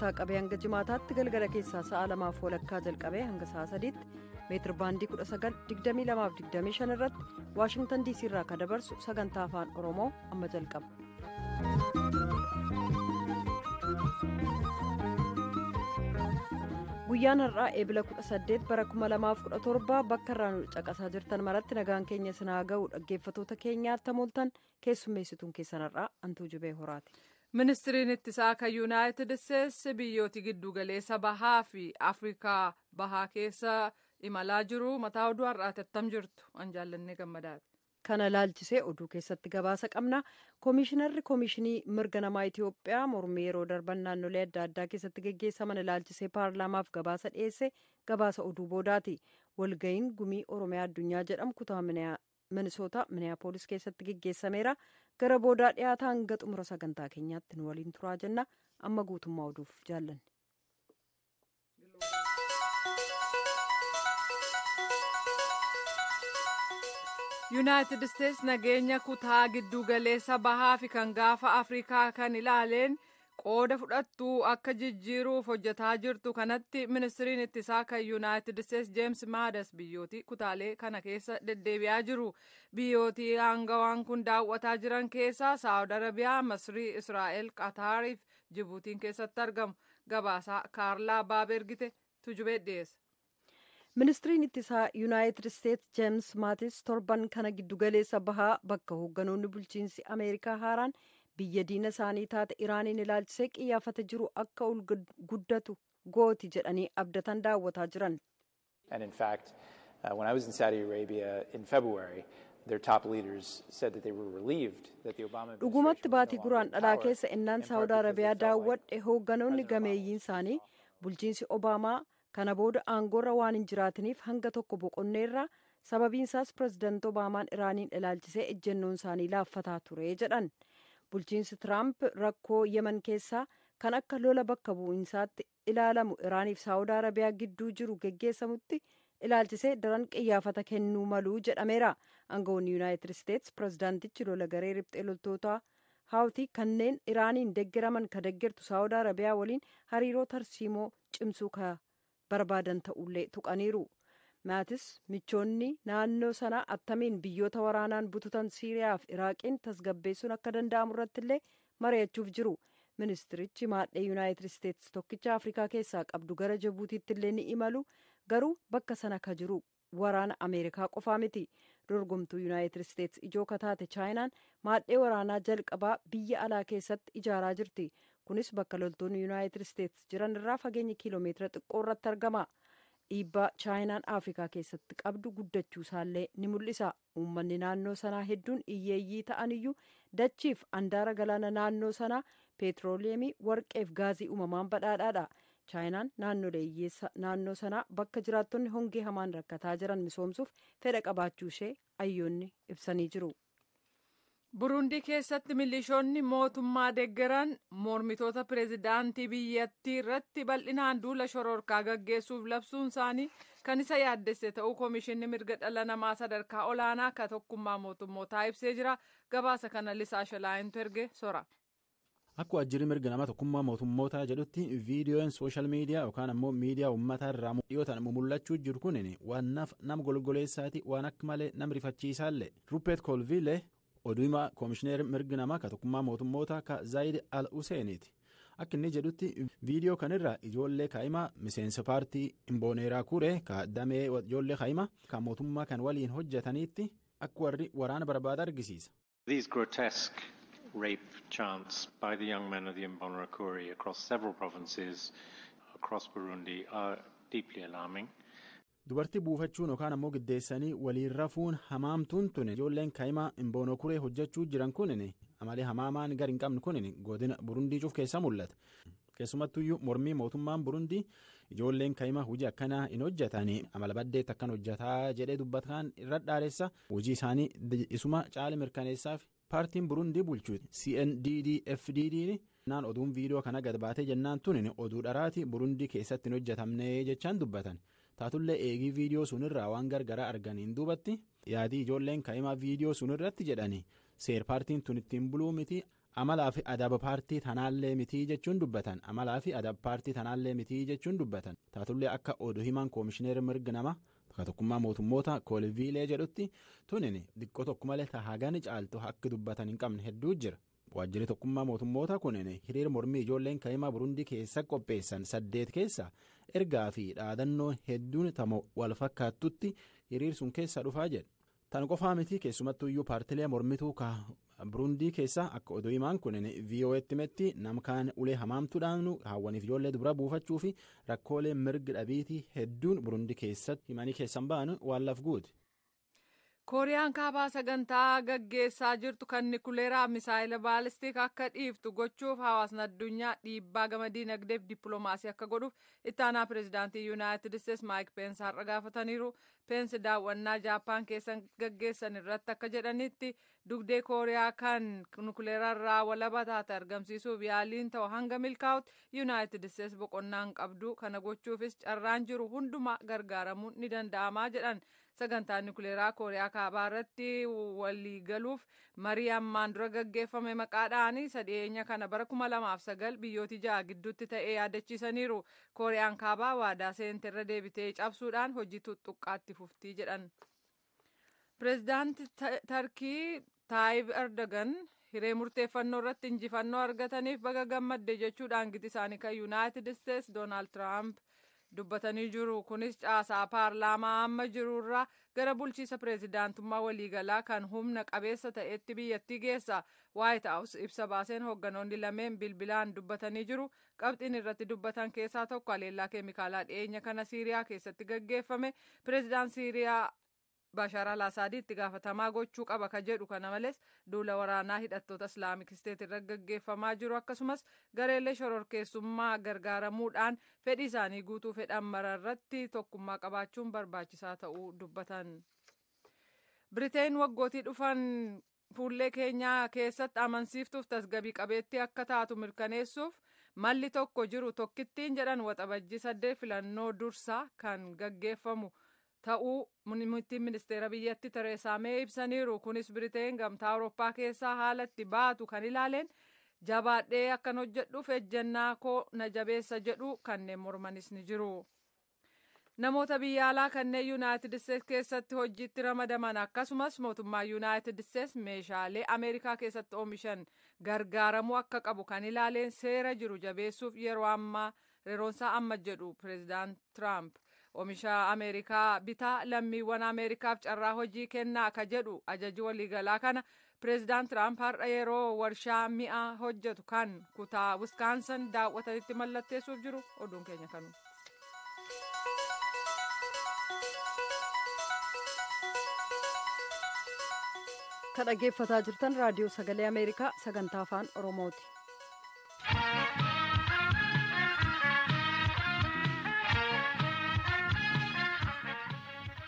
Wiixataa qabee hanga jimaataatti galgala keessaa sa'a 2:30 jalqabee hanga sa'a 3tti meetir baandii 1922-25 irratti Waashingtan DC irraa kan dabarsu sagantaa afaan Oromoo amma jalqaba. Guyyaan har'aa eebila 18 bara 2017 bakka irraa nu caqasaa jirtan maratti nagaan keenya sinaa ga'u dhaggeeffatoota keenyaatti hamooltan keessummeessituun keessan har'aa Antuu Jubee Horaati. Ministiriin ittisaa kan Yuunaayitid Isteetsi biyyoota giddugaleessa bahaa fi Afrikaa bahaa keessa imalaa jiru. Mataa oduu har'aati attam jirtu an jaallannee gammadaati. Kana laalchisee oduu keessatti gabaasa qabna. Koomishinarri Koomishinii Mirga Namaa Itiyoophiyaa mormii yeroo darban naannolee adda addaa keessatti geggeessaman ilaalchisee paarlaamaaf gabaasa dhiyeesse gabaasa oduu boodaati. Walga'iin gumii Oromiyaa Addunyaa jedhamu kutaa Minisoota Miniyaapolis keessatti geggeessameera. Gara boodaa dhiyaata hanga xumura sagantaa keenyaatti nu waliin turaa jenna. Amma guutummaa oduuf jaallanne. Yuunaayitid Isteetsi nageenya kutaa giddugaleessa bahaa fi kan gaafa Afrikaa kan ilaaleen qooda fudhattu akka jijjiiruuf hojjetaa jirtu kanatti ministiriin ittisaa kan Yuunaayitid Isteetsi Jeems Maadas biyyooti kutaalee kana keessa deddeebi'aa jiru. Biyyooti aangawaan kun daawwataa jiran keessaa Saawud Arabiyaa, Masrii, Israa'el, Qataarii fi Jibuutiin keessatti argamu. Gabaasaa Kaarlaa Baab ergite Tujubee dhiyeessa. Ministiriin ittisaa Yuunaayitid Isteetsi Jeems Maatis torban kana giddugaleessa bahaa bakka hoogganoonni bulchiinsi Ameerikaa haaraan biyya diina isaanii taate Iraaniin ilaalchisee qiyyaafata jiru akka ol guddatu gooti jedhanii abdatan daawwataa jiran. And in fact, when I was in Saudi Arabia in February, their top leaders said that they were relieved that the Obama Dhugumatti baatii guraan dhalaa keessa innaan Saawud Arabiyaa daawwadhe hoogganoonni gameeyyiin isaanii bulchiinsi Obaamaa kana booda aangoorra waan hin jiraatiniif hanga tokko boqonneerra sababiin isaas pirezidaanti Obaamaan Iraaniin ilaalchisee ejjennoon isaanii laaffataa ture jedhan. Bulchiinsi Tiraamp rakkoo Yemen keessaa kan akka lola bakka bu'insaatti ilaalamu Iraaniif Saawud Arabiyaa gidduu jiru geggeessamutti ilaalchisee daran qiyyaafata kennuu maluu jedhameera. Aangawoonni Yuunaayitid Isteetsi pirezidaantichi lola garee riphxee loltootaa Haawtii kanneen Iraaniin deeggaraman ka deeggartu Saawud Arabiyaa waliin hariiroo tarsiimoo cimsuu ka barbaadan ta'ullee tuqaniiru. Maatis michoonni naannoo sanaa attamiin biyyoota waraanaan bututan Siiriyaa fi Iraaqiin tasgabbeessuun akka danda'amu irratti illee mari'achuuf jiru. Ministirichi maadhee Yuunaayitid Isteetsi tokkicha Afrikaa keessaa qabdu gara Jibuutiitti illee ni imalu. Garuu bakka sana ka jiru waraana Ameerikaa qofaa miti. Dorgomtuu Yuunaayitid Isteetsi ijoo ka taate Chaayinaan maadhee waraanaa jalqabaa biyya alaa keessatti ijaaraa jirti. Kunis bakka loltoonni Yuunaayitid Isteetsi jiran irraa fageenya kiiloomeetira xiqqoo irratti argama. Dhiibbaa Chaayinaan Afrikaa keessatti qabdu guddachuu isaallee ni mul'isa. Uummanni naannoo sanaa hedduun hiyyeeyyii ta'aniyyuu dachiif andaara galaana naannoo sanaa peetirooleemii, warqeef gaazii uumamaan badhaadhaadha. Chaayinaan naannolee hiyyeessa naannoo sanaa bakka jiraattonni hongee hamaan rakkataa jiran misoomsuuf fedha qabaachuu ishee hayyoonni ibsanii jiru. Buruundii keessatti milishoonni mootummaa deeggaran mormitoota pireezidaantii biyyattii irratti bal'inaan duula shororkaa gaggeessuuf labsuun isaanii kan isa yaaddesse ta'uu Koomishinni mirga dhala namaa sadarkaa olaanaa akka tokkummaa mootummootaa ibsee jira. Gabaasa kana Lisaa Shalaayintu erge sora. Akka waajjirri mirga nama tokkummaa mootummootaa jedhutti viidiyoon sooshaal miidiyaa yookaan ammoo miidiyaa uummataa irraa dhiyootaan mul'achuu jiru kun waan nama golgoleessaati waan akka malee nama rifachiisaallee. Rupeet Koolviilee oduu himaa koomishineer mirga namaa ka tokkummaa mootummootaa ka Zaayid Al Huseeniiti. Akka inni jedhutti viidiyoo kanirra ijoollee kaa'imaa miseensa paartii Imbooneeraa Kuree ka damee ijoollee kaa'imaa kan mootummaa kan waliin hojjetaniitti akka warri waraana barbaada argisiisa. These grotesque rape chants by the young men of the Imbonerakure across several provinces across Burundi are deeply alarming. Dubartii buufachuun yookaan ammoo giddeessanii waliin rafuun hamaamtuun tun ijoolleen kaa'imaa Imboonokuree hojjechuu jiran kun amalee hamaamaan gar hin qabne kun godina Burundii cuuf keessa mul'ata. Keessumattuyyuu mormii mootummaan Burundii ijoolleen kaa'imaa hojii akkanaa hin hojjetanii amala baddeetti akkan hojjetaa jedhee dubbataan irra dhaaressa hojii isaanii isuma caala mirkaneessaaf paartiin Burundii bulchu CNDD-FDD naan oduun viidiyoo kana gad baatee jennaan tun oduu dharaati Burundii keessatti hin hojjetamne jechaan dubbatan. Taatullee eegii viidiyoo sunirraa waan gargaraa arganiin duubatti yaadii ijoolleen kaa'imaa viidiyoo sunirratti jedhani seer paartiin tun ittiin buluu miti Amalaa fi adaba paartii tanaallee mitii jechuun dubbatan. Amalaa fi adaba paartii tanaallee mitii jechuun dubbatan. Taatullee akka oduu himaan koomishineer mirga nama tokkummaa mootummoota koolviilee jedhutti tunin diqqoo tokko malee hagan caaltu akka dubbatan hin qabne hedduu jira. Waajjirri tokkummaa mootummoota kunin hiriira mormii ijoolleen kaa'imaa Burundii keessa qopheessan 8 keessa ergaa fi dhaadannoo hedduun tamoo wal fakkaattutti hiriirsuun keessa dhufaa jedhe. Tan qofaa miti keessumattuu iyyuu paartilee mormituu Burundii keessa akka oduu himaan kunin VOA'tti himetti namkaan ulee hamaamtuudhaan haawwaniif ijoollee dubra buufachuu fi rakkoolee mirga dhabiitii hedduun Burundii keessatti himanii keessan ba'an waan laf guute. Kooriyaan kaabaa sagantaa gaggeessaa jirtu kan nikuleeraa misaayila baalistiik akka dhiiftu gochuuf hawaasni addunyaa dhiibbaa gama diinagdeef dippiloomaasii akka godhuuf itti aanaa pireezidaantii Yuunaayitid Isteetsi Maayik Peensi har'a gaafataniiru. Peensi daawwannaa Jaappaan keessa gaggeessan irratti akka jedhanitti dugdee Kooriyaa kan nukuleerarraa walaba taate argamsiisuuf yaaliin ta'u hanga milkaa'utti Yuunaayitid Isteetsi boqonnaa hin qabdu. Kana gochuufis carraan jiru hundumaa gargaaramuun ni danda'amaa jedhan. Sagantaa nukuleeraa Kooriyaa kaabaa irratti waliigaluuf marii ammaan dura gaggeeffame maqaadhaan sadheenya kana bara 2009 biyyooti 6 gidduutti ta'ee yaadachiisaniiru. Kooriyaan kaabaa waadaa seenterra deebitee cabsuudhaan hojii tuttuqqaatti fuftii jedhan. Pireezidaanti Tarkii Taayib Erdogan hiree murteeffannoo irratti injifannoo argataniif baga gammadde jechuudhaan giti isaanii kan Yuunaayitid Isteetsi Doonaald Tiraamp dubbatanii jiru. Kunis caasaa paarlaamaa amma jirurraa gara bulchiisa pireezidaantummaa waliigalaa kan humna qabeessa ta'etti biyyattii geessa. Waayit Haawus ibsa baaseen hoogganoonni lameen bilbilaan dubbatanii jiru. Qabxiin irratti dubbatan keessaa tokko haleellaa keemikaalaa dhiyeenya kana Siiriyaa keessatti gaggeeffame. Pireezidaan Siiriyaa Bashaar al-Asaadii itti gaafatamaa gochuu qaba ka jedhu kana malees duula waraanaa hidhattoota Islaamik Isteet irra gaggeeffamaa jiru akkasumas gareelee shororkeessummaa gargaaramuudhaan fedhii isaanii guutuu fedhan mararratti tokkummaa qabaachuun barbaachisaa ta'uu dubbatan. Biriteen waggootii dhufan fuullee keenyaa keessatti amansiiftuuf tasgabbii qabeettii akka taatu mirkaneessuuf malli tokko jiru tokkittiin jedhan waxabajjii 8 filannoo dursaa kan gaggeeffamu ta'uu muummittiin ministeera biyyattii Tereesaa Mee ibsaniiru. Kunis Biriteen gamtaa Awurooppaa keessaa haala itti baatu kan ilaaleen jabaadhee akkan hojjedhuuf ejjennaa koo na jabeessa jedhu kanneen mormanis ni jiru. Namoota biyya alaa kanneen Yuunaayitid Isteetsi keessatti hojiitti ramadaman akkasumas mootummaa Yuunaayitid Isteetsi meeshaalee Ameerikaa keessatti oomishan gargaaramuu akka qabu kan ilaaleen seera jiru jabeessuuf yeroo ammaa yeroonsaa amma jedhu pireezidaant Tiraamp. Oomisha Ameerikaa bitaa lammiiwwan Ameerikaaf carraa hojii kennaa akka jedhu ajaji waliigalaa kana pireezidaant Tiraamp har'a yeroo warshaa mi'a hojjetu kan kutaa Wiskaansan daawwatanitti mallatteessuuf jiru oduun keenya kanu. Kan dhaggeeffataa jirtan raadiyoo sagalee Ameerikaa sagantaa afaan Oromooti.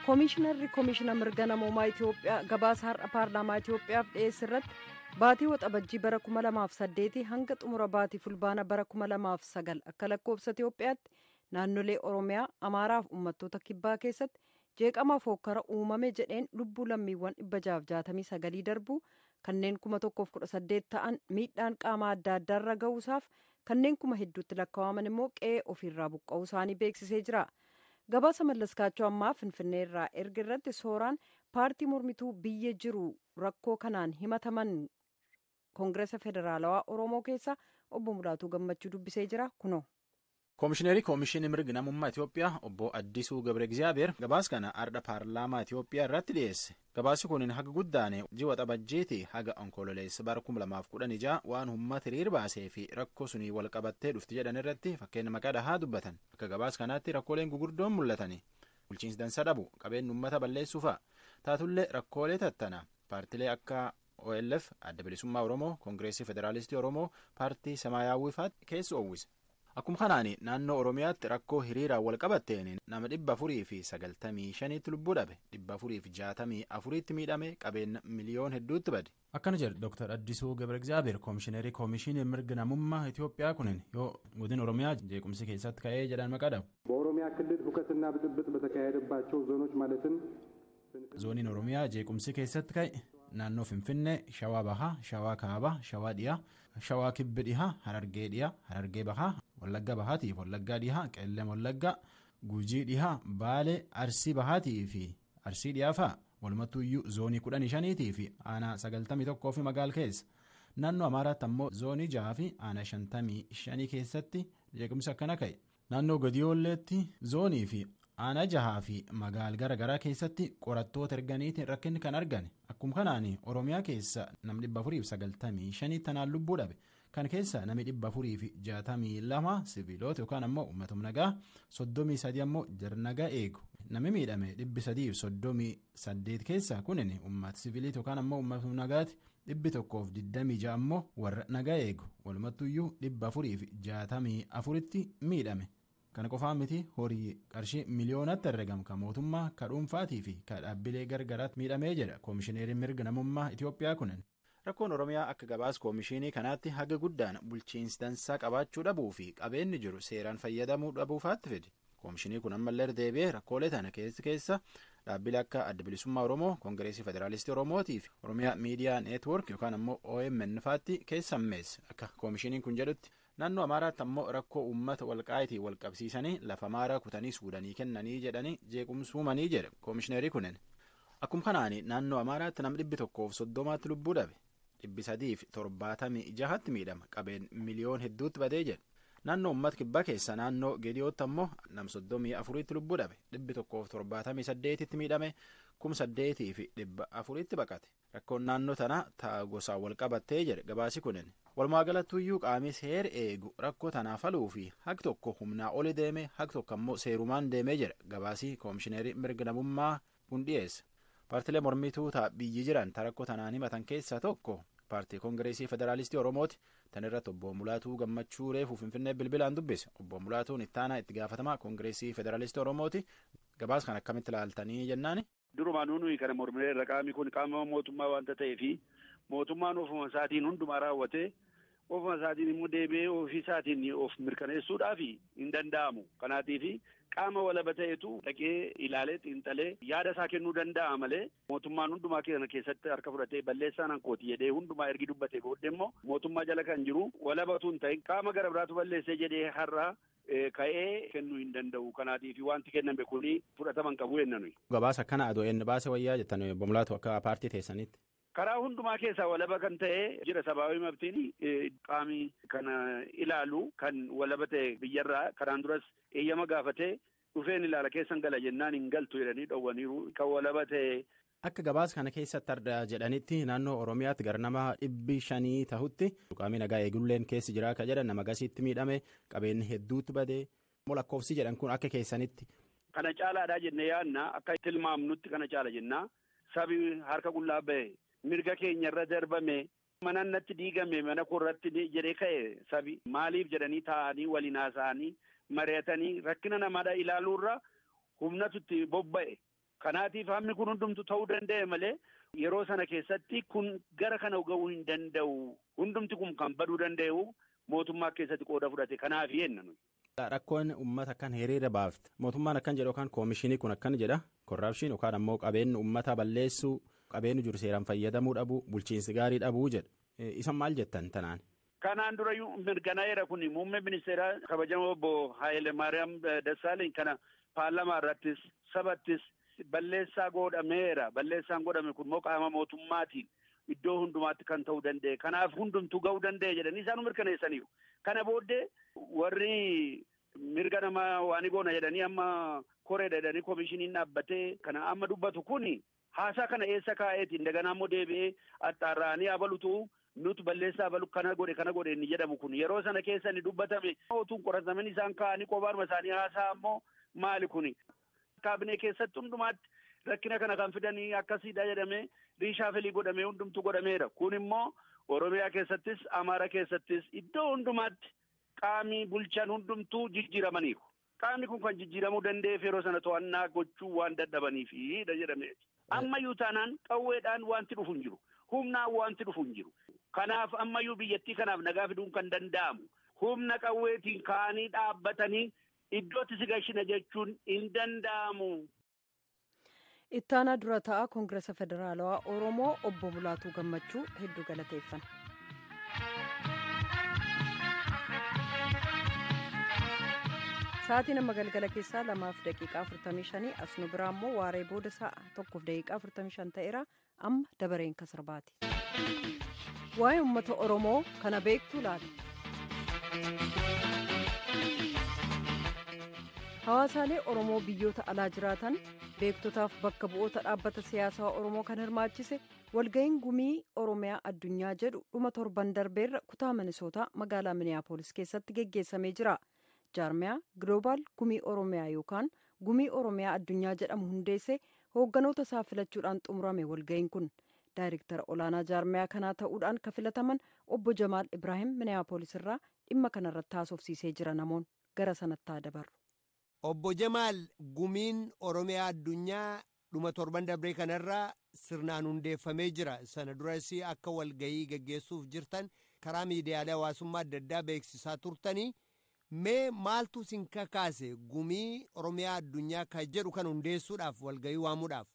Koomishinarri Koomishina mirga namoomaa Itoophiyaa gabaasa har'a paarlaamaa Itoophiyaaf dhiyeesse irratti baatii waxabajjii bara 2008 hanga xumura baatii fulbaana bara 2009 akka lakkoofsa Itoophiyaatti naannolee Oromiyaa, Amaaraa fi uummattoota kibbaa keessatti jeeqama fokkara uumame jedheen lubbuu lammiiwwan 669 darbuu kanneen 1018 ta'an miidhaan qaama adda addaarra ga'uusaaf kanneen kuma hedduutti lakkaa'aman immoo qe'ee ofiirraa buqqa'uu isaanii beeksisee jira. Gabaasa Mallaskaachoo ammaa Finfinnee irraa erga irratti sooraan paartii mormituu biyya jiru rakkoo kanaan himataman Koongiresa Federaalawaa Oromoo keessa obbo Mulaatuu Gammachuu dubbisee jira kunoo. Koomishineerii Koomishinii Mirga Namummaa Itoophiyaa obbo Addisuu Gabre Egizaabeer gabaasa kana ardha paarlaamaa Itoophiyaa irratti dhiyeesse. Gabaasi kun haga guddaan ji'a Waxabajjiitii haga Onkololeessa bara 2016 waan uummata hiriir baasee fi rakkoo sunii wal qabattee dhufti jedhan irratti fakkeenya maqaa dhahaa dubbatan. Akka gabaasa kanaatti rakkooleen gugurdoon mul'atani. Bulchiinsi dansa dhabu qabeenya uummata balleessuu fa'a. Taatullee rakkoolee tattana paartilee akka OLF, Adda Bilisummaa Oromoo, Koongireesii Federaalistii Oromoo, Paartii Samaayyaawwii fa'aatti keessa oowwise. Akkuma kanaan naannoo Oromiyaatti rakkoo hiriiraan wal qabatteen nama 495tti lubbuu dhabe 464tti miidhame qabeenya miliyoon hedduutti bade. Akkana jedhe Dr. Addisuu Gabre Egizaabeer Koomishineerii Koomishinii Mirga Namummaa Itoophiyaa kunin yoo godin Oromiyaa jeequmsi keessatti ka'ee jedhan maqaa dhabu. በኦሮሚያ ክልል ሁከትና ብጥብጥ በተካሄደባቸው ዞኖች ማለትም Zooniin Oromiyaa jeequmsi keessatti ka'e Naannoo Finfinnee, Shawaa Bahaa, Shawaa Kaabaa, Shawaa Dhiyaa, Shawaa Kibbi Dhihaa, Harargee Dhiyaa, Harargee Bahaa, Wallagga Bahaatiif Wallaggaa Dhihaa, Qeellam Wallaggaa, Gujii Dhihaa, Baalee, Arsii Bahaatii fi Arsii Dhiyaa fa'a. Walumattuuyyuu zoonii 15 fi aanaa 91 fi magaal keessa. Naannoo Amaaraatti ammoo zoonii 6 fi aanaa 55 keessatti jeequmsi akkana ka'e. Naannoo Gadiyoolleetti zoonii fi aanaa 6 fi magaal garaagaraa keessatti qorattoota erganiitiin rakkinni kan argane. Akkuma kanaan Oromiyaa keessa namni 495 tanaan lubbuu dhabe. Kan keessa namni 462 siviiloota yookaan ammoo uummatuma nagaa 33 ammoo jarnagaa eegu. Namni miidhame 338 keessa kunin uummata siviiliiti yookaan ammoo uummatuma nagaati. 126 ammoo warra nagaa eegu. Walumattuyyuu 464tti miidhame. Kana qofaa miti horii qarshii miliyoonatti herregamu kan mootummaa, kan dhuunfaatii fi kan dhaabbilee gargaraatti miidhamee jedha Koomishineeriin mirga namummaa Itoophiyaa kunin. Rakkoon Oromiyaa akka gabaas koomishinii kanaatti haga guddaan bulchiinsi dansaa qabaachuu dhabuu fi qabeenyi jiru seeraan fayyadamuu dhabuufaatti fide. Koomishinii kun ammallee deebi'ee rakkoolee tana keessa dhaabbilee akka Adda Bilisummaa Oromoo, Koongireesii Federaalistii Oromootii fi Oromiyaa Miidiyaa Neetwoork yookaan ammoo OMN faatti keessammeesse akka koomishiniin kun jedhutti. Naannoo Amaaraatti ammoo rakkoo uummata walqaayitii wal qabsiisanii lafa Amaaraa kutanii suudanii kennanii jedhanii jeequmsuumanii jedhe koomishineerii kunin. Akkuma kanaan naannoo Amaaraatti nama 130tti lubbuu dhabe. 376tti miidhama qabeen miliyoon hedduutti badee jedhe. Naannoo uummata kibbaa keessa naannoo Gediyootti ammoo nam 34tti lubbuu dhabe. 178tti miidhame 8,400tti baqate. Rakkoon naannoo tanaa ta'a gosaan wal qabattee jedhe gabaasi kunin. Walumaa galattuyyuu qaamni seera eegu rakkoo tanaaf faluu fi haqi tokko humnaa oli deeme haqi tokko ammoo seerumaan deemee jedha gabaasii koomishineerii mirga namummaa kun dhiyeesse. Paartilee mormituu biyyi jiran rakkoo tanaan himatan keessaa tokko paartii Koongireesii Federaalistii Oromooti. Tan irratti obbo Mulaatuu Gammachuu reefuu Finfinnee bilbilaan dubbise. Obbo Mulaatuun ittaanaa itti gaafatamaa Koongireesii Federaalistii Oromooti. Gabaas kan akkamitti ilaaltanii jennaani? Durumaanuu nuyi kana mormineerra qaamni kun qaama mootummaa waanta ta'eefi mootummaan ofuma isaatiin hundumaa raawwatee ofuma isaatiin immoo deebi'ee ofii isaatiin of mirkaneessuudhaaf hin danda'amu. Kanaatiif qaama walaba ta'etu dhaqee ilaalee xiinxalee yaada isaa kennuu danda'a malee mootummaan hundumaa kana keessatti harka fudhatee balleessaan hankooti jedhee hundumaa ergi dubbatee booddee immoo mootummaa jala kan jiru walabatu hin ta'in qaama gara biraatu balleessee jedhee har'a ka'ee kennuu hin danda'u. Kanaatiif wanti kenname kuni fudhatama hin qabu jenna nuyi. Gabaasa akkana adoo inni baase wayyaa jettan obbo Mulaatu akka paartii teessanitti. Karaa hundumaa keessaa walaba kan ta'e jira sababii mabtiin qaami kana ilaalu kan walaba ta'e biyyarraa karaan duras eeyyama gaafatee dhufeen ilaala keessan gala jennaan hin galtu jedhanii dhowwaniiru kan walaba ta'e. Akka gabaasa kana keessatti argaa jedhanitti naannoo Oromiyaatti gara nama 500 tahutti qaamni nagaa eegulleen keessi jira akka jedhan nama gasiitti miidhame qabeenyi hedduutti badee lakkoofsi jedhan kun akka keessanitti. Kana caalaadhaa jennee yaadna akka tilmaamnutti kana caala jennaa sabi harka qullaa ba'e. Mirga keenya irra darbame mana natti diigame mana koorratti jedhee ka'e sabi maaliif jedhanii taa'anii waliin haasa'anii mari'atanii rakkina namaadha ilaaluurra humnatu itti bobba'e. Kanaatiif hammi kun hundumtu ta'uu danda'e malee yeroo sana keessatti kun gara kana ga'uu hin danda'u. Hundumti kun kan baduu danda'u mootummaa keessatti qooda fudhate kanaaf jenna nuyi. Rakkoon uummata akkan hiriira baafte mootummaan akkan jedhu yookaan koomishinii kun akkan jedha korraapshiin yookaan ammoo qabeenyi uummata balleessuu qabeenyi jiru seeraan fayyadamuu dhabuu bulchiinsi gaarii dhabuu jedha. Isan maal jettan tanaan? Kanaan dura mirkanaa'eera kun muummee ministeeraa kabajamoo obbo Haayilemaariyaam Dassaaleny kana paarlaamaa irrattis sabattis balleessaa godhameera. Balleessaan godhame kun immoo qaama mootummaatiin iddoo hundumaatti kan ta'uu danda'e. Kanaaf hundumtuu ga'uu danda'e jedhanii isaan mirkaneessaniiru. Kana booddee warri mirga namaa waan goona jedhanii amma koreedha jedhanii koomishiniin dhaabbatee kana amma dubbatu kuni haasaa kana eessa kaa'eetiin daganaa immoo deebi'ee axxaarra'anii abalutu nuti balleessaa abalu kana godhe inni jedhamu kun yeroo sana keessa inni dubbatame otuun qorataman isaan kaa'anii qobaanuma isaanii haasaa ammoo maali kuni. Kaabinee keessatti hundumaatti rakkina kana kan fidanii akkasiidha jedhamee riishaafelii godhamee hundumtu godhameera. Kun immoo Oromiyaa keessattis Amaara keessattis iddoo hundumaatti qaamni bulchan hundumtuu jijjiiramaniiru. Qaamni kun kan jijjiiramuu danda'eef yeroo sana to'annaa gochuu waan dadhabaniifidha jedhameeti. Ammayyuu taanaan qawweedhaan wanti dhufu hin jiru. Humnaan wanti dhufu hin jiru. Kanaaf ammayyuu biyyattii kanaaf nagaa fiduun kan danda'amu. Humna qawweetiin ka'anii dhaabbatanii iddootti si gashina jechuun hin danda'amu. Ittaanaa dura ta'a Koongirasa Federaalawaa Oromoo obbo Mulaatuu Gammachuu hedduu galateeffanna. Sa'aatiin amma galgala keessaa 2:45 as nu biraa immoo waaree booda sa'a 1:45 ta'eera amma dabareen kasarbaati. Waa'ee uummata Oromoo kana beektuu laata? Hawaasaalee Oromoo biyyoota alaa jiraatan beektotaaf bakka bu'oota dhaabbata siyaasaa Oromoo kan hirmaachise walga'iin gumii Oromiyaa addunyaa jedhu dhuma torban darbeerra kutaa Minisootaa magaalaa Miniyaapolis keessatti geggeessamee jira. Jaarmiyaa Global Gumii Oromiyaa yookaan Gumii Oromiyaa addunyaa jedhamu hundeesse hoogganoota isaa filachuudhaan xumurame walga'iin kun. Daayirektara olaanaa jaarmiyaa kanaa ta'uudhaan kan filataman obbo Jamaal Ibrahim Miniyaapolis irraa dhimma kanarratti haasofsiisee jira namoon gara sanatti haa dabarru. Obbo Jamaal, gumiin Oromiyaa addunyaa dhuma torban dabree kanarraa sirnaan hundeeffamee jira. Sana duras akka walgayii geggeessuuf jirtan karaa miidiyaalee hawaasummaa adda addaa beeksisaa turtanii mee maaltu isin kakaase gumii Oromiyaa addunyaa kan jedhu kan hundeessuudhaaf walgayii waamuudhaaf?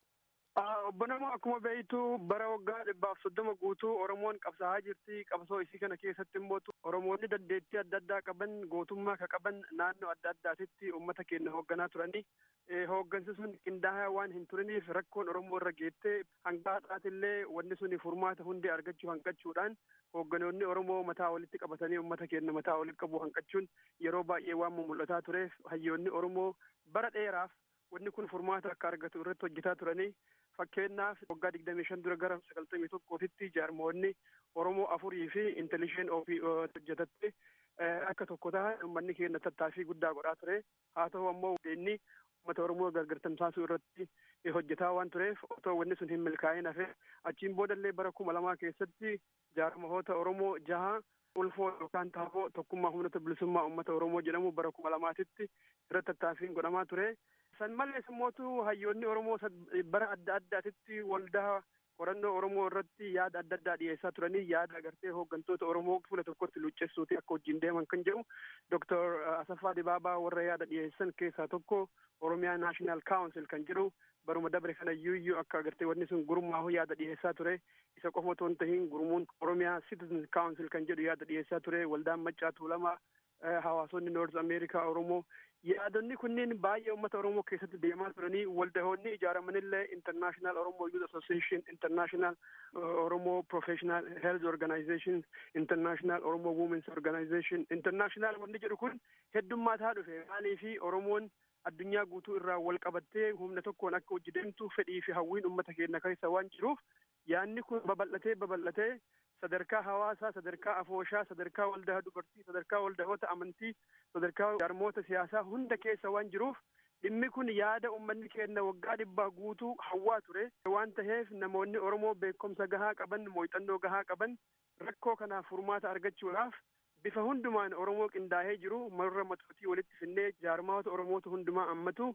Obbo Namoo, akkuma beektu bara waggaa 130 guutuu Oromoon qabsaa'aa jirti. Qabsoo isii kana keessatti immoo Oromoonni dandeettii adda addaa qaban, gootummaa ka qaban naannoo adda addaatitti uummata keenya hoogganaa turani. Hooggansi sun qindaa'aa waan hin turiniif rakkoon Oromoo irra geettee hanga har'aatillee wanni sun furmaata hundee argachuu hanqachuudhaan hoogganoonni Oromoo mataa walitti qabatanii uummata keenya mataa walitti qabu hanqachuun yeroo baay'ee waan mul'ataa tureef hayyoonni Oromoo bara dheeraaf wanni kun furmaata akka argatu irratti hojjetaa turanii. Fakkeenyaaf waggaa 25 dura gara 91tti jaarmoonni Oromoo afurii fi intellishen ofii hojjetatte akka tokko ta'an uummanni keenya tattaaffii guddaa godhaa ture. Haa ta'u ammoo inni uummata Oromoo gargar tamsaasuu irratti hojjetaa waan tureef otoo wanni sun hin milkaa'in hafe. Achiin boodallee bara 2000 keessatti jaarmoota Oromoo 6 ulfoo yookaan taaboo tokkummaa humnoota bilisummaa uummata Oromoo jedhamu bara 2000tti irratti tattaaffiin godhamaa ture. San malees immoo hayyoonni Oromoo bara adda addaatitti waldaa qorannoo Oromoo irratti yaada adda addaa dhiyeessaa turanii yaada agartee hooggantoota Oromoo fuula tokkotti luuccessuuti akka wajjin deeman kan jedhu Dr. Asaffaa Dibaabaa warra yaada dhiyeessan keessaa tokko Oromiyaa National Council kan jedhu baruma dabre kana iyyuu akka agartee wanni sun gurmaa'u yaada dhiyeessaa ture. Isa qofa otoo hin tahin gurmuun Oromiyaa Citizen Council kan jedhu yaada dhiyeessaa ture. Waldaan Maccaa Tuulamaa, hawaasonni North America Oromoo, yaadonni kunneen baay'ee uummata Oromoo keessatti deemaa turanii waldahoonni ijaaramanillee International Oromo Youth Association, International Oromo Professional Health Organization, International Oromo Women's Organization, International wanni jedhu kun heddummaataa dhufe. Maaliifi Oromoon addunyaa guutuu irraa wal qabattee humna tokkoon akka hojii deemtu fedhii fi hawwiin uummata keenya keessa waan jiruuf yaadni kun babal'atee babal'atee sadarkaa hawaasaa, sadarkaa afooshaa, sadarkaa waldaa dubartii, sadarkaa waldahoota amantii, sadarkaa jaarmoota siyaasaa hunda keessa waan jiruuf dhimmi kun yaada uummanni keenya waggaa 100 guutuu hawwaa ture waan taheef namoonni Oromoo beekumsa gahaa qaban, muuxannoo gahaa qaban rakkoo kanaaf furmaata argachuudhaaf bifa hundumaan Oromoo qindaa'ee jiru marra matootii walitti finnee jaarmoota Oromoota hundumaa ammatu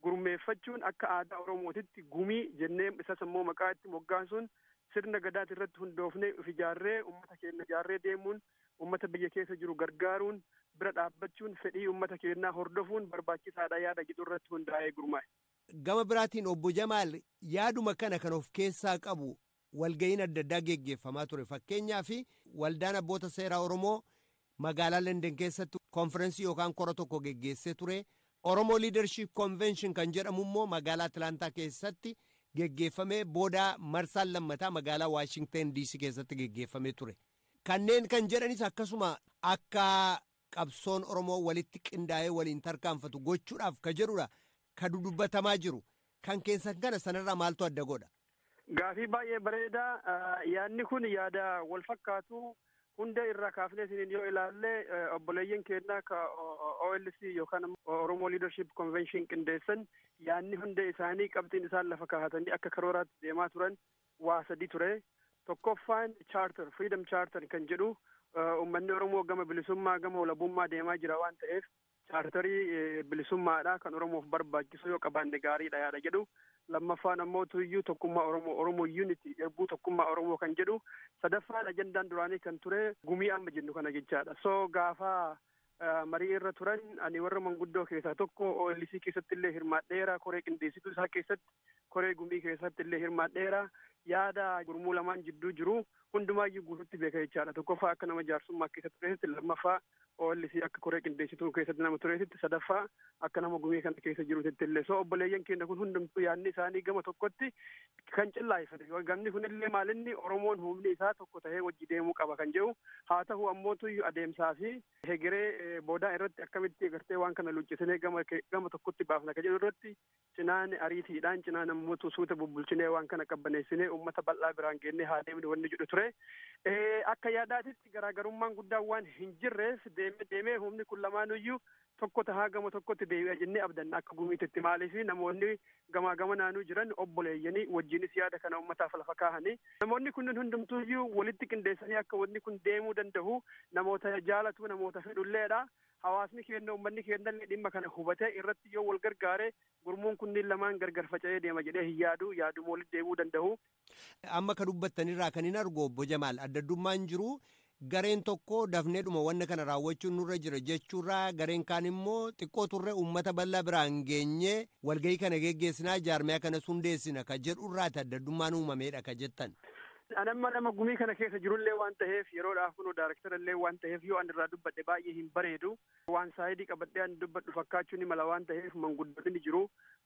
gurmeeffachuun akka aadaa Oromootitti gumii jennee isas immoo maqaa itti moggaasuun sirna gadaati irratti hundoofnee of ijaarree uummata keenya ijaarree deemuun uummata biyya keessa jiru gargaaruun bira dhaabbachuun fedhii uummata keenyaa hordofuun barbaachisaadha yaada jedhu irratti hundaa'ee gurmaa'e. Gama biraatiin obbo Jamaal, yaaduma kana kan of keessaa qabu walga'iin adda addaa geggeeffamaa ture. Fakkeenyaaf waldaan abboota seeraa Oromoo magaalaa London keessatti konferensii yookaan kora tokko geggeessee ture. Oromoo Leadership Convention kan jedhamu immoo magaalaa Atlaantaa keessatti geggeeffamee booda marsaan lammataa magaalaa Waashingtan DC keessatti geggeeffamee ture. Kanneen kan jedhanis akkasuma akka qabsoon Oromoo walitti qindaa'ee waliin tarkaanfatu gochuudhaaf ka jedhudha ka dudubbatamaa jiru. Kan keessan kana sanarraa maaltu adda godha? Gaafii baay'ee bareedaa. Yaadni kun yaada wal fakkaatu hunda irraa kaafnee isiniin yoo ilaalle obboleeyyan keenyaa ka OLC yookaan Oromoo Leadership Convention qindeessan yaadni hunda isaanii qabxiin isaan lafa kaa'atanii akka karooraatti deemaa turan waa sadi ture. Tokkoffaan charter, freedom charter kan jedhu uummanni Oromoo gama bilisummaa gama walabummaa deemaa jira waan ta'eef chaartarii bilisummaadha kan Oromoof barbaachisu yoo qabaanne gaariidha yaada jedhu. Lammaffaan ammoo tuyyuu tokkummaa Oromoo, Oromoo Unity, erbuu tokkummaa Oromoo kan jedhu. Sadaffaan ajandaan duraanii kan ture gumii amma jennu kana jechaadha. So gaafa Marii irra turan ani warra manguddoo keessaa tokko OLC keessatti illee hirmaadheera, koree qindeessituu isaa keessatti, koree gumii keessatti illee hirmaadheera. Yaada gurmuu lamaan jidduu jiru hundumaayyuu guututti beeka jechaadha. Tokkoffaa akka nama jaarsummaa keessatti tureetti, lammaffaa OLC akka koree qindeessituu keessatti nama tureetti, sadaffaa akka nama gumii kana keessa jirutti illee. So obboleeyyan keenya kun hundumtuu yaadni isaanii gama tokkotti kan cillaayfate. Gamni kunillee maalinni Oromoon humni isaa tokko tahee wajji deemuu qaba kan jedhu haa ta'u, ammootu adeemsaa fi hegeree boodaa irratti akkamitti agartee waan kana luccisinee gama tokkotti baafna kan jedhu irratti cinaan ariitiidhaan, cinaan ammootu suuta bubbulchinee waan kana qabbaneessinee uummata bal'aa biraan geennee haa deemnu wanni jedhu ture. Akka yaadaatitti garaagarummaan guddaan waan hin jirreef deemee deemee humni kun lamaanuyyuu tokko tahaa gama tokkotti deebi'a jennee abdanna akka gumiititti. Maaliif namoonni gamaa gama naanuu jiran obboleeyyanii wajjinis yaada kana uummataaf lafa kaahanii namoonni kunneen hundumtuuyyuu walitti qindeessanii akka wanni kun deemuu danda'u namoota jaalatu, namoota fedhulleedha. Hawaasni keenya, uummanni keenyallee dhimma kana hubatee irratti yoo wal gargaare gurmuun kunniin lamaan gargar faca'ee deema jedhee hin yaadu, yaaduma walitti deemuu danda'u. Amma ka dubbattanirraa kan hin argu, obbo Jamaal, addaddummaan jiru gareen tokko dafneedhuma wanna kana raawwachuun nurra jira jechuurraa, gareen kaan immoo xiqqoo turre uummata bal'aa biraan geenyee walgahii kana geggeessinaa, jaarmiyaa kana hundeessina ka jedhurraati addaddummaan uumameedha ka jettan. Anamma nama gumii kana keessa jirullee waan ta'eef, yeroodhaaf kunuu daarektara illee waan ta'eef, yoo an irraa dubbadhe baay'ee hin bareedu. Waan saayidii qabadhee an dubbadhu fakkaachuu ni mala waan ta'eef, manguddoonni ni jiru.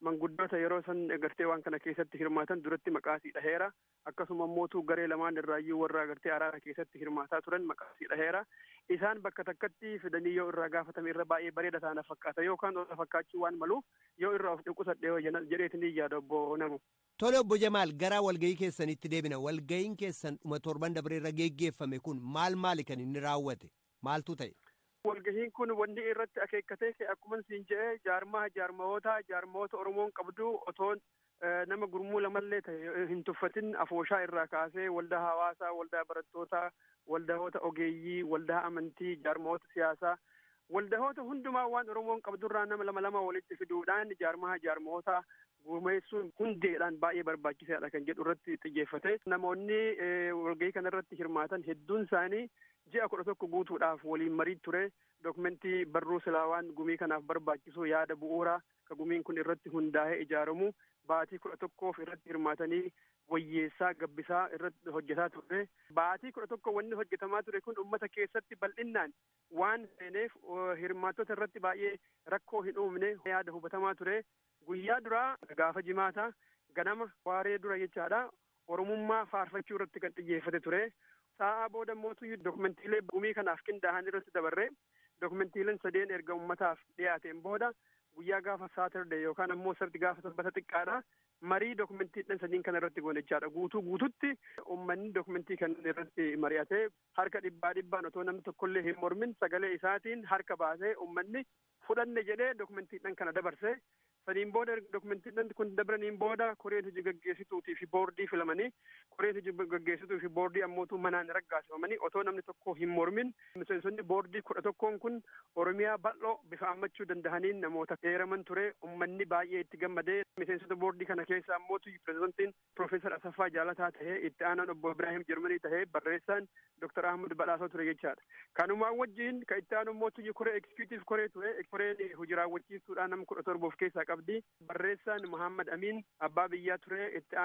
Manguddoota yeroo san agartee waan kana keessatti hirmaatan duratti maqaasii dhaheera. Akkasuma mootuu garee lamaan irraayyuu warra agartee araara keessatti hirmaataa turan maqaasii dhaheera. Isaan bakka takkatti fidanii yoo irraa gaafatame irra baay'ee bareeda taana fakkaata, yookaan irra fakkaachuu waan maluuf yoo irraa of qusadhee jedheetin yaada, obbo Namu. Tole, obbo Jamaal, gara walgahii keessanitti deebina. Walgahiin keessan dhuma torban dabreerra geggeeffame kun maal maali kan inni raawwate? Maaltu ta'e? Walgahiin kun wanni irratti akeekkatee akkuma siin jedhee jaarmaa jaarmoota Oromoon qabdu otoo nama gurmuu lamallee ta'e hin tuffatin, afooshaa irraa kaasee waldaa hawaasaa, waldaa barattootaa, waldahoota ogeeyyii, waldaa amantii, jaarmoota siyaasaa, waldahoota hundumaa waan Oromoon qabdurraa nama lama lama walitti fiduudhaan jaarmaa jaarmoota gurmeessuun hundeedhaan baay'ee barbaachisaadha kan jedhu irratti xiyyeeffate. Namoonni walgahii kana irratti hirmaatan hedduun isaanii ji'a 11 guutuudhaaf waliin marii ture. Dokumentii barruu silaawaan gumii kanaaf barbaachisu, yaada bu'uuraa ka gumiin kun irratti hundaa'ee ijaaramu, baatii 11f irratti hirmaatanii wayyeessaa gabbisaa irratti hojjetaa ture. Baatii 11 wanni hojjetamaa ture kun uummata keessatti bal'innaan waan seeneef hirmaattota irratti baay'ee rakkoo hin uumne, yaada hubatamaa ture. Guyyaa duraa gaafa jimaata ganama waaree dura jechaadha, Oromummaa faarfachuu irratti kan xiyyeeffate ture. Sa'a booda mootu dokumentiilee gumii kanaaf qindaa'an irratti dabarre. Dokumentiileen sadeen erga uummataaf dhiyaateen booda guyyaa gaafa Saturday yookaan ammoo sarti gaafa sanbata xiqqaadha marii dokumentiidhaan sadiin kana irratti goone jechaadha. Guutuu guututti uummanni dokumentii kan irratti mari'atee harka dhibbaa dhibbaan otoo namni tokkollee hin mormin sagalee isaatiin harka baasee uummanni fudhanne jedhee dokumentiidhaan kana dabarse. Saniin booda, dokumentiidhaan kun dabraniin booda, koreen hojii gaggeessituutii fi boordii filamanii, koreen hojii gaggeessituu fi boordii ammootu manaan raggaasifamanii otoo namni tokko hin mormin miseensonni boordii 11n kun Oromiyaa bal'oo bifa ammachuu danda'aniin namoota heeraman ture. Uummanni baay'ee itti gammadee miseensota boordii kana keessa ammootu pirezidantiin Piroofeesar Asaffaa Jaalataa tahee, itti aanaan obbo Ibraahim Jarmanii tahee, barreessaan Dr. Ahmad Badhaasoo ture jechaadha. Kanumaan wajjin ka itti aanu mootu koree executive koree ture. Koreen hojii raawwachiistuudhaan nama 17 of keessaa qabdi. Barreessaan Muhammad Amin abbaa biyyaa ture. Itti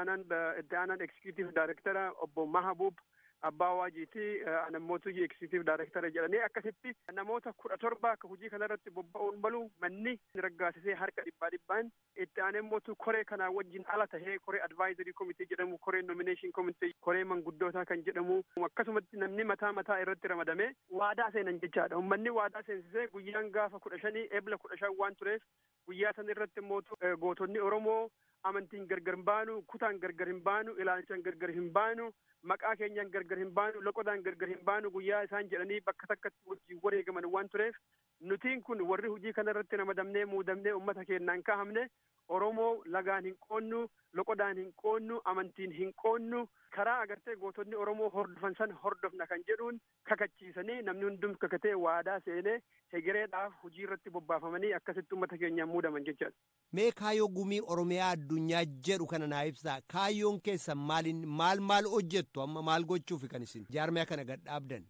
aanaan executive director obbo Mahabub abbaa waajiiti. Anammootu executive director jedhanii akkasitti namoota 17 akka hojii kanarratti bobba'uun malu manni raggaasisee harka dhibbaa dhibbaan. Itti aanee mootu koree kanaa wajjin ala tahee koree advisory committee jedhamu, koree nomination committee, koree manguddootaa kan jedhamu, akkasumatti namni mataa mataa irratti ramadamee waadaa seenan jechaadha. Uummanni waadaa seensisee guyyaan gaafa 15, Ebla 15 waan tureef, guyyaa san irratti mootu gootonni Oromoo amantiin gargar hin baanu, kutaan gargar hin baanu, ilaalchaan gargar hin baanu, maqaa keenyaan gargar hin baanu, loqodaan gargar hin baanu guyyaa isaan jedhanii bakka takkatti wajjin wareegaman waan tureef, nutiin kun warri hojii kana irratti ramadamnee muudamnee uummata keenyaan kahamne Oromoo lagaan hin qoonnu, loqodaan hin qoonnu, amantiin hin qoonnu, karaa agartee gootonni Oromoo hordofan san hordofna kan jedhuun kakachiisanii, namni hundum kakatee waadaa seenee hegereedhaaf hojii irratti bobbaafamanii akkasitti uummata keenyaan muudaman jechaadha. Mee kaayyoo gumii Oromiyaa addunyaa jedhu kana naa ibsaa. Kaayyoon keessan maaliin, maal maal hojjettu, amma maal gochuufi kan isin jaarmiyaa kana gad dhaabdan?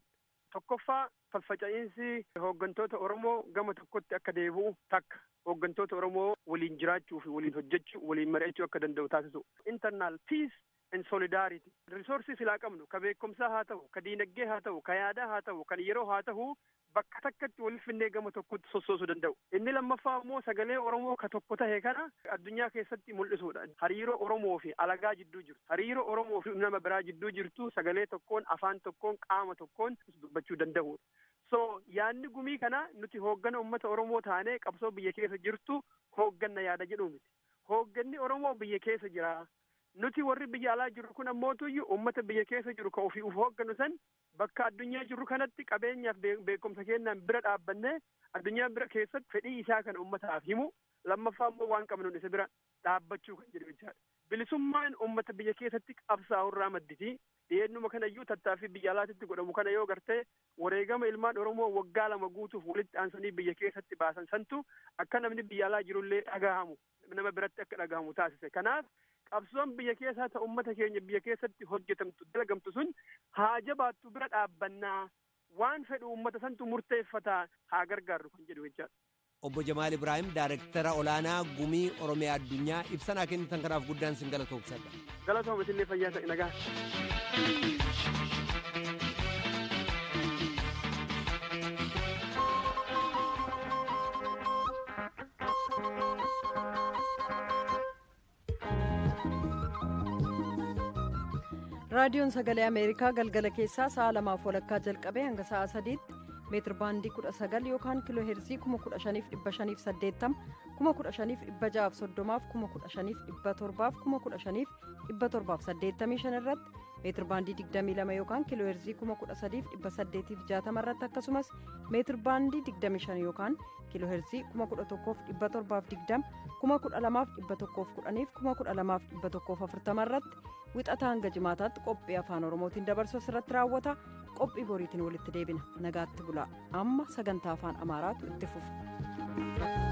Tokkoffaa, faffaca'iinsi hooggantoota Oromoo gama tokkotti akka deebi'u, takka hooggantoota Oromoo waliin jiraachuu fi waliin hojjechuu, waliin mari'achuu akka danda'u taasisu. Internal peace and solidarity. Resources silaa qabnu, ka beekumsaa haa ta'u, ka diinagdee haa ta'u, ka yaadaa haa ta'u, kan yeroo haa ta'u, bakka takkatti walitti finnee gama tokkotti sossoosuu danda'u. Inni lammaffaa immoo sagalee Oromoo ka tokko tahe kana addunyaa keessatti mul'isuudha. Hariiroo Oromoo fi alagaa jidduu jirtu, hariiroo Oromoo fi nama biraa jidduu jirtu sagalee tokkoon, afaan tokkoon, qaama tokkoon dubbachuu danda'uudha. So yaadni gumii kana nuti hooggana uummata Oromoo taanee qabsoo biyya keessa jirtu hoogganna yaada jedhu miti. Hoogganni Oromoo biyya keessa jira. Nuti warri biyya alaa jirru kun ammootuyyuu uummata biyya keessa jiru ka ofii uf hoogganu san bakka addunyaa jirru kanatti qabeenyaaf beekumsa kennaan bira dhaabbannee addunyaa bira keessatti fedhii isaa kan uummataaf himu, lammaffaa immoo waan qabnuun isa bira dhaabbachuu kan jedhu jechaadha. Bilisummaan uummata biyya keessatti qabsaa'urraa madditi. Dhiyeennuma kanayyuu tattaaffii biyya alaatitti godhamu kana yoo gartee, wareegama ilmaan Oromoo waggaa 2 guutuuf walitti aansanii biyya keessatti baasan santu akka namni biyya alaa jirullee dhagahamu, nama biratti akka dhagahamu taasise. Kanaaf qabsoon biyya keessaa ta uummata keenya biyya keessatti hojjetamtu, dalagamtu sun haa jabaattu, bira dhaabbannaa, waan fedhu uummata santu murteeffataa, haa gargaarru kan jedhu jechaadha. Obbo Jamaal Ibraahim, Daayirektara Olaanaa Gumii Oromiyaa Addunyaa, ibsanaa kennitan kanaaf guddaan sin galatoomsadha. Galatooma isinillee, fayyaa ta'e, nagaa. Raadiyoon Sagalee Ameerikaa galgala keessaa sa'a 2:30 jalqabee hanga sa'a 3tti meetir baandii 19 yookaan kiiloo heerzii 15,580, 15,630, 15,700, 15,785 irratti, meetir baandii 22 yookaan kiiloo heerzii 13,860 irratti, akkasumas meetir baandii 25 yookaan kiiloo heerzii 11,720, 12,110, 12,140 irratti Wixataa hanga Jimaataatti qophii Afaan Oromootiin dabarsu asirratti raawwata. Qophii boriitiin walitti deebina, nagaatti bulaa. Amma sagantaa Afaan Amaaraatu itti fufa.